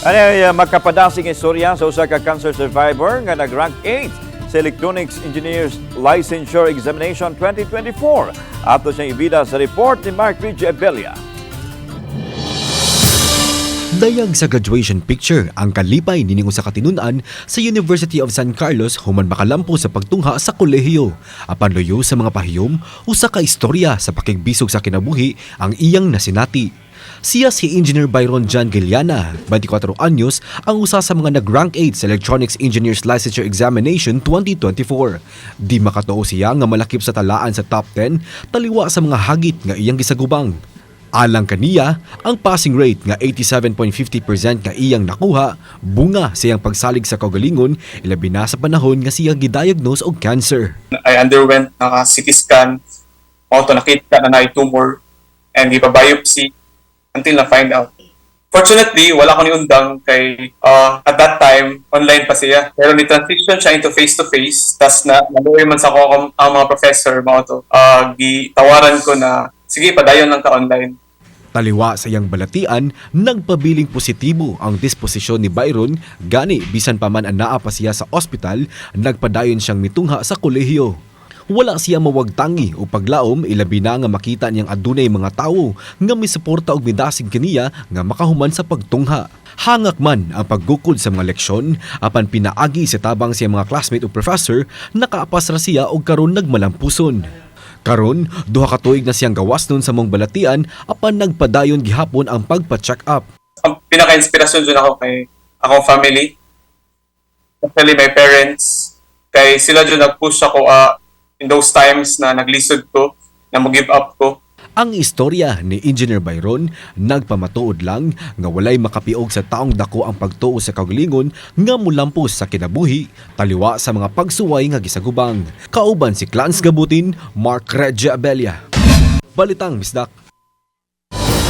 Ano makapadasig istorya sa usa ka cancer survivor nga nag-rank 8 sa Electronics Engineers Licensure Examination 2024? Ato siyang ibida sa report ni Mark Ridge Abella. Dayag sa graduation picture ang kalipay nining usa ka tinun-an sa University of San Carlos human makalampo sa pagtungha sa kolehiyo. Apan luyo sa mga pahiyom, usa ka istorya sa pakigbisog sa kinabuhi ang iyang nasinati. Siya si Engineer Byron John Giliana, 24 anyos, ang usa sa mga nag-rank 8 sa Electronics Engineers Licensure Examination 2024. Di makatuo siya nga malakip sa talaan sa top 10 taliwa sa mga hagit nga iyang gisagubang. Alang kaniya, ang passing rate nga 87.50% nga iyang nakuha, bunga sa iyang pagsalig sa kaugalingon, ilabi na sa panahon nga siya gidiagnose og cancer. I underwent naka CT scan, mao to nakita na naay tumor and gipa-biopsy until na find out. Fortunately, wala ko niundang kay at that time online pa siya. Pero ni transition siya into face to face, tas na naluoy man sa ako ang mga professor, mao to. Gitawaran ko na sige, padayon lang ka online. Taliwa sa iyang balatian, nagpabiling positibo ang disposisyon ni Byron, gani bisan pa man anaa pa siya sa ospital, nagpadayon siyang mitungha sa kolehiyo. Wala siya mawagtangi o paglaom, ilabi na nga makita niyang adunay mga tawo nga misuporta og midasig kaniya nga makahuman sa pagtungha. Hangak man ang paggukod sa mga leksyon, apan pinaagi sa tabang sa mga classmate o professor, nakaapas ra siya og karon nagmalampuson. Karon, 2 ka tuig na siyang gawas nun sa maong balatian, apan nagpadayon gihapon ang pagpa-check up. Ang pinaka-inspirasyon jud ako kay akong family, especially my parents, kay sila jud nag-push ako in those times na naglisod ko, na mo-give up ko. Ang istorya ni Engineer Byron nagpamatuod lang nga walay makapiog sa taong dako ang pagtuo sa kaugalingon nga mulampos sa kinabuhi taliwa sa mga pagsuway nga gisagubang. Kauban si Clans Gabutin, Mark Regia Abella. Balitang Bisdak.